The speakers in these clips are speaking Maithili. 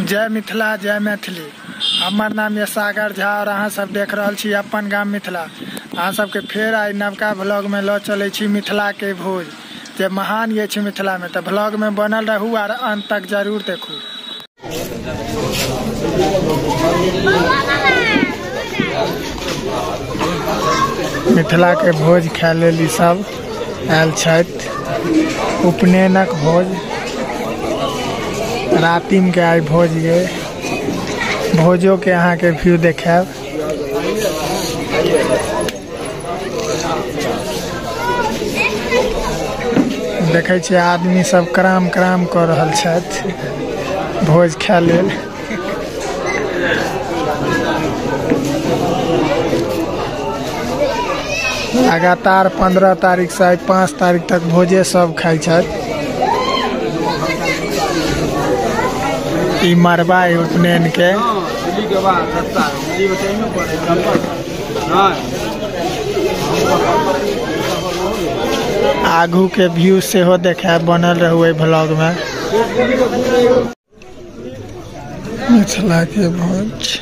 जय मिथिला जय मैथिली। हमर नाम यह सागर झा और अहाँ सब देख रहल छी अपन गाम मिथिला। अहाँ सबके फेर आइ नवका ब्लॉग में ल चलै छी मिथिला के भोज जे महान ये छै मिथिला में। तो ब्लॉग में बनल रहू और अंत तक जरूर देखू। मिथिला के भोज खाय लेल सब आयल छथि। उपनयनक भोज रातिम के आइ भोज ये भोजो के अहाँ के व्यू देखायब। देखै छियै आदमी सब क्राम क्राम कऽ रहल छथि भोज खाय लेल। लगातार 15 तारीख से 5 तारीख तक भोजे सब खाइ छथि। ई मरबा उपनयन के आगू के व्यू सेहो देखायब, बनल रहू एहि ब्लॉग में। मिथिला के भोज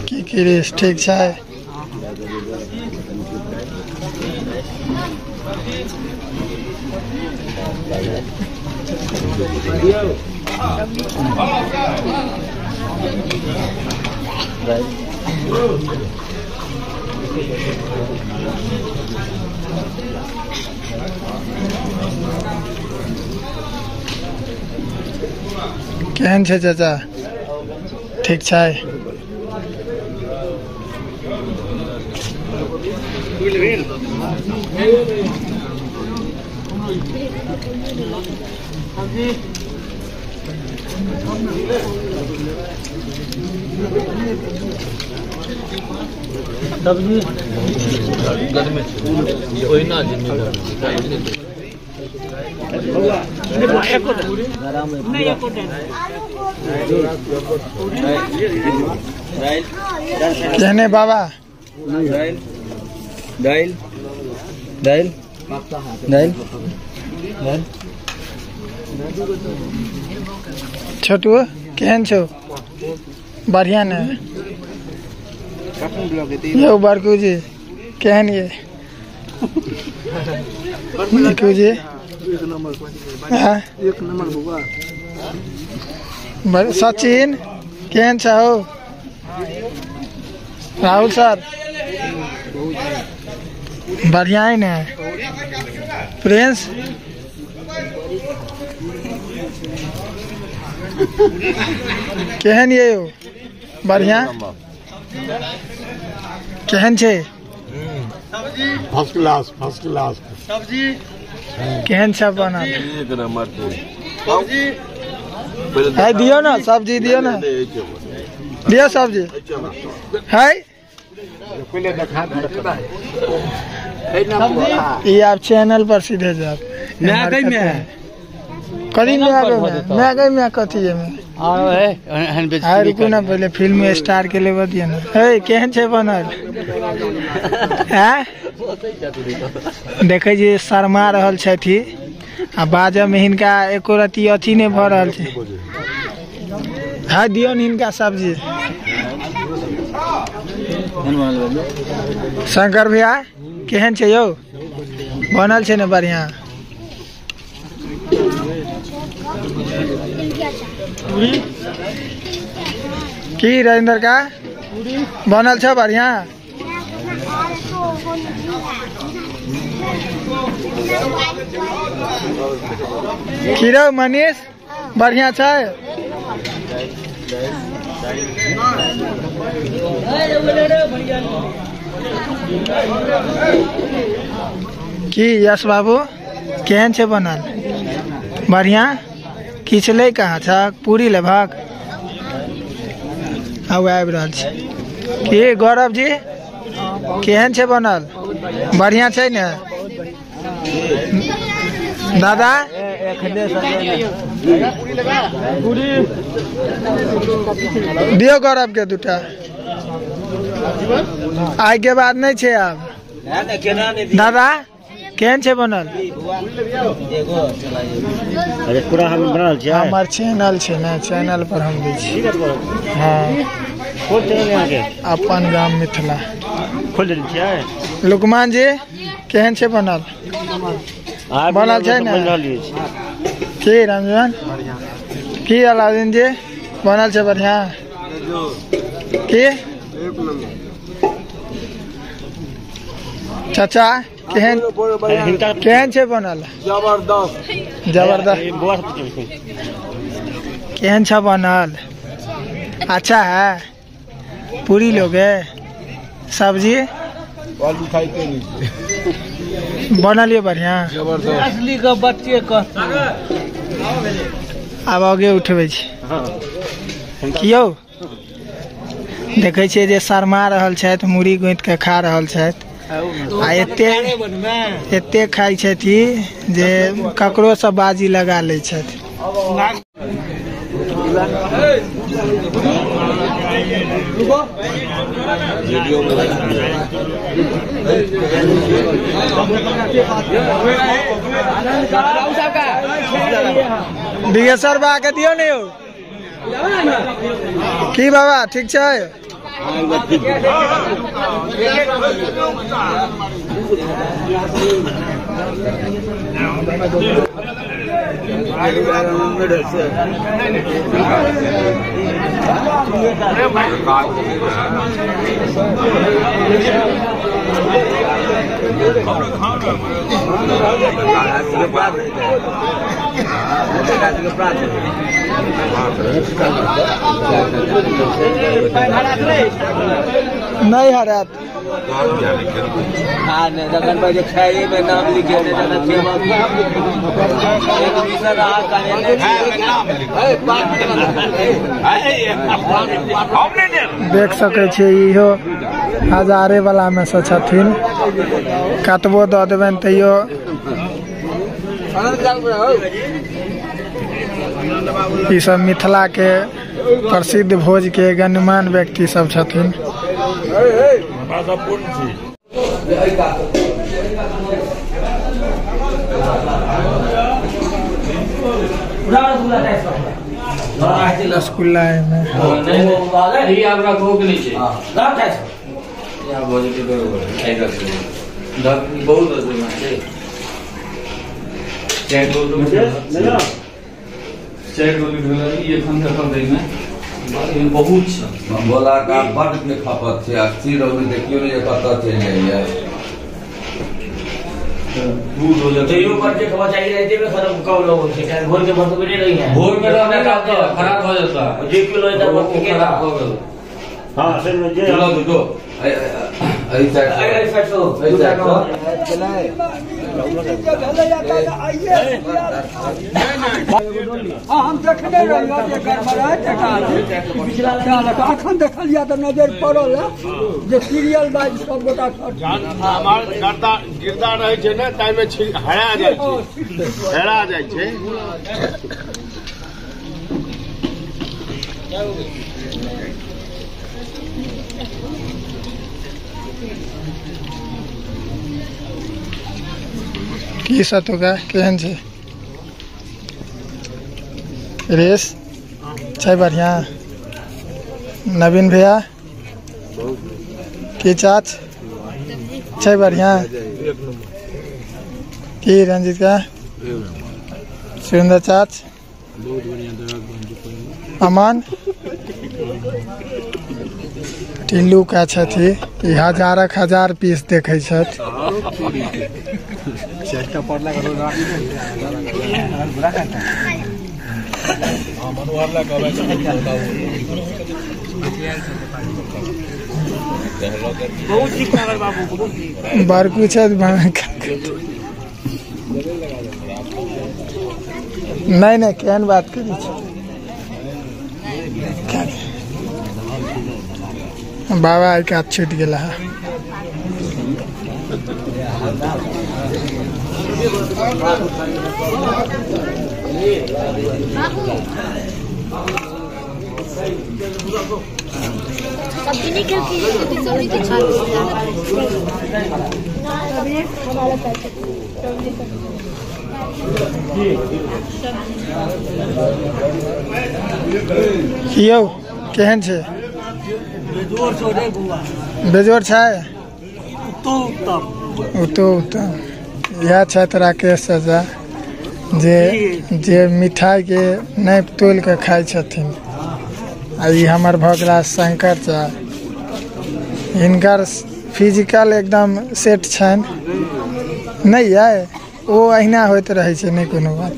की क्रिस ठीक छै? केहन छै चाचा? ठीक छै? कहने बाबा दाल दाल दाल दाल छोटू केहन छौ? बढ़िया ने? यौ बड़कू जी केहन ये? निकू जी एक नंबर बुआ। सचिन केहन छौ? राहुल सर बढ़िया है ने? प्रिंस केहन ये? बढ़िया केहन छै? First class first class. सब्जी केहन सब बनल? एक नंबर। है दियो ना सब्जी, दियो ना, दियो सब्जी है। ये आप चैनल पर सीधे जाओ। करी में मैं में कथी में आ रुकू ना, पहले फिल्म स्टार के लेबऽ दिअ ना। हे केहन छै बनल? हैं देखै छी शर्मा रहल छथि आ बाजऽ में हिनका एको रत्ती अथी नहि भऽ रहल छै। हाँ दियौ ने हिनका सब्जी। शंकर भैया केहन छै यौ? बनल छै ने बढ़िया? की राजेंद्र का बनल छ बढ़िया? की रौ मनीष बढ़िया छै? की यश बाबू केहन छै बनल? बढ़िया? किछु लै कहाँ छ? पूरी लेबहक? आब आबि रहल छै। की गौरव जी केहन छै बनल? बढ़िया छै ने दादा? दियौ गौरव के दूटा। आइ के बाद नहीं छे आब। दादा केहन छे बनल? अरे पूरा हम बनल छै। हमर चैनल छै ने, चैनल पर हम दै छी। हाँ कोन चैनल यहाँ के? अपन गाम मिथिला खोल देने छियै। लुकमान जी केहन छै बनल? बनल छै ने? की रंजन की अलाउद्दीन जी बनल छै बढ़िया? की चाचा केहन केहन छै बनल? जबरदस्त जबरदस्त। केहन छै बनल? अच्छा है। पूरी लोगे सब्जी बनल ये बढ़िया। असली के बच्चे कहते आब आगे उठबै छी। कियो देखै छियै जे शर्मा रहल छथि, मुड़ी गुँथि के खा रहल छथि आ एते एते खाइ छथि जे ककरो से बाजी लगा लै छथि। दिगेश्वर बा के दियौ ने यौ। की बाबा ठीक छै? नहीं हरात। देख सकै छियै इहो हजारे वाला में से छथिन। कतबो दऽ देबनि तैयो ई सब मिथिला के प्रसिद्ध भोज के गणमान्य व्यक्ति सब छथिन। रसगुल्ला में बहुत भोला का बड के खपत छै। अस्थिर रहू देखियो ने कतऽ चलि जाइए। भोर में रहने का खराब हो जाता है। खराब हो गेल। हां से चलो दो एहि साइड एहि साइड से एहि साइड हम देखने रहियो जे गड़बड़ाइत अखन देखलियै तऽ नजर पड़ल जे सीरियल बाज सब गोटा हमार गर्दा गिरदा रहै छै ने ताहिमे हरा जाइ छै, हेरा जाइ छै। की सतुका केहन छै? रेस छै बढ़िया। नवीन भैया की चाच छै बढ़िया? की रंजीत का सुरेंद्र चाच अमन टिल्लू का छथि। ई हजारक हजार पीस देखै छथि। बड़कू छथि नहीं नहीं केहन बात करै छी। बाबा एक हाथ छूट गेला है। यौ केहन छै? बेजोड़ छै। उत्तम। इएह छथि राकेश चाचा जे जे मिठाई के नापि तोलि के खाइ छथिन। आ ई हमर भऽ गेला शंकर चा, हिनकर फिजिकल एकदम सेट छनि। नहि यै, ओ अहिना होइत रहै छै, नहि कोनो बात।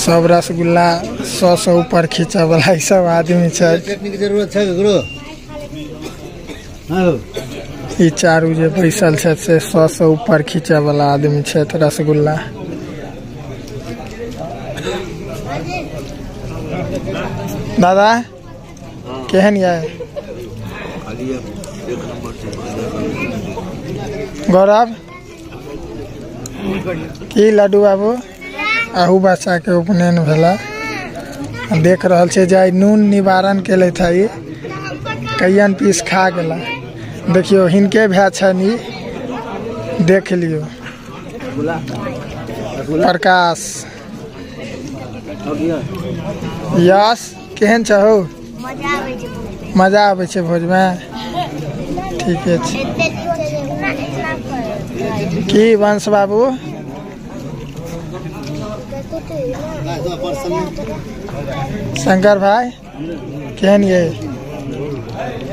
सब रसगुल्ला 100 से ऊपर खींचे वाला सब आदमी छै। ई चारू जे बैसल छथि से 100 से ऊपर खींचे वाला आदमी छथि रसगुल्ला। दादा केहन ये? गौरव की लड्डू बाबू अहू बच्चा के उपनयन भेला। देख रहल छै जे आइ नून निवारण केलथि है, कईयन पीस खा गेला। देखियो हिनके भाय छनि, देख लियो प्रकाश। यश केहन छौ? मजा आबै छै भोजमे? ठीके छै। की वंश बाबू? शंकर भाई केहन ये?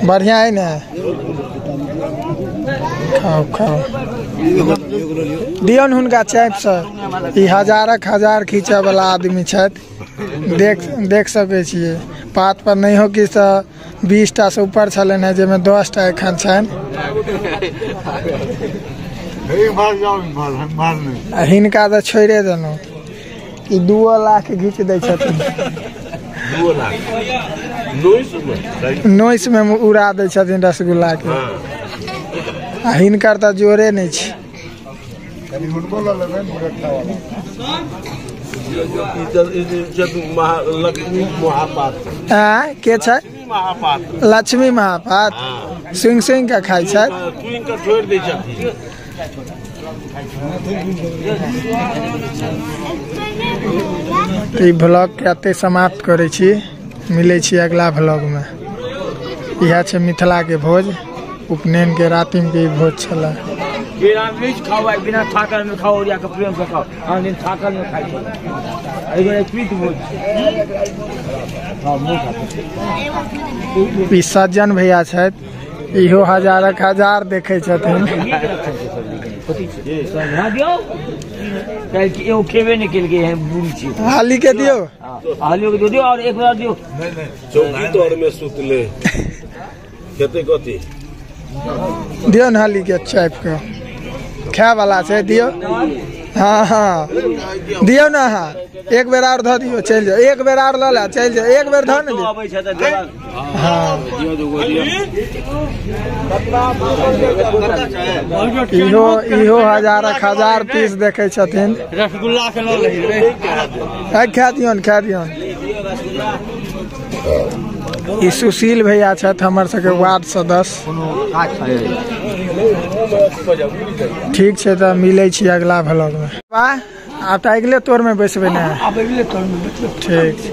बढ़िया है ने? खाओ खाओ। दियौन हुनका चापसँ। ई हजारक हजार खींचे वाला आदमी छथि, देख देख सकै छियै। पात पर नहीं हो कि तऽ 20 टा से ऊपर छलनि हेँ, जाहिमे 10 टा एखन छनि। हिनका तऽ छोड़े देलहुँ, ई 2 लाख घीच दै छथिन। 19 में उड़ा दै छथिन रसगुल्ला के। आ हिनकर तऽ जोरे नहि छै। के छै? लक्ष्मी महापात्र। सुनि सुनि के खाइ छथि। ई ब्लॉग के एतै समाप्त करै छी, मिलै छी अगला ब्लॉग में। इएह छै मिथिला के भोज, उपनयन के रातिम के ई भोज छलै। खाओ बिना थाकल में खाओ, प्रेम से खाओ। आन दिन थाकल में खाइ छलै, भोज। ई सज्जन भैया छथि, इहो हजारक हजार देखै छथिन। खेबे नहि केलकै हँ, बुढ़ छी। हाली के दियौ, हालियो के दियौ और एक बार दियौ। चौकी तर में सुतले खेते कथी दियौ ने, हाली के चापि के खाय वाला छै, दियौ। हाँ हाँ दियौ ने, अहाँ एक बेर और धऽ दियौ, चलि जाउ। एक बेर और लऽ ले, चलि जाउ। एक बेर धऽ ने दियौ। हाँ इहो इहो हजारक हजार पीस देखै छथिन। रसगुल्ला के लऽ खा दियौन, खा दियौन। ई सुशील भैया छथि, हमर सबके वार्ड सदस्य। ठीक छै, तऽ मिलै छी अगला ब्लॉग में। वाह, आब तऽ अगिले तोर में बैसबै ने? आब अगिले तोर में बैसबै। ठीक छै।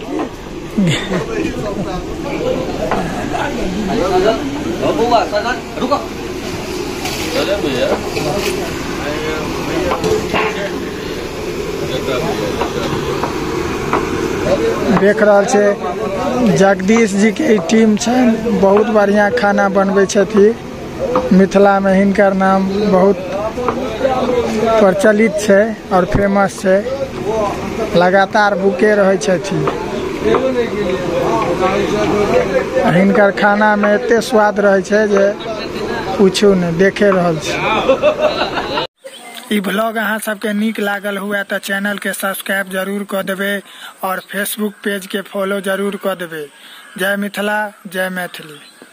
देख रहल छै जगदीश जी के टीम छनि, बहुत बढ़िया खाना बनबै छथिन। मिथिला में हिनकर नाम बहुत प्रचलित छै और फेमस छै, लगातार बुके रहै छथिन। हिनकर खाना में एते स्वाद रहै छै जे पूछू नहि, देखे रहल छी। ई ब्लॉग अहाँ सबके नीक लागल हुए तऽ चैनल के सब्सक्राइब जरूर कऽ देबै और फेसबुक पेज के फॉलो जरूर कऽ देबै। जय मिथिला, जय मैथिली।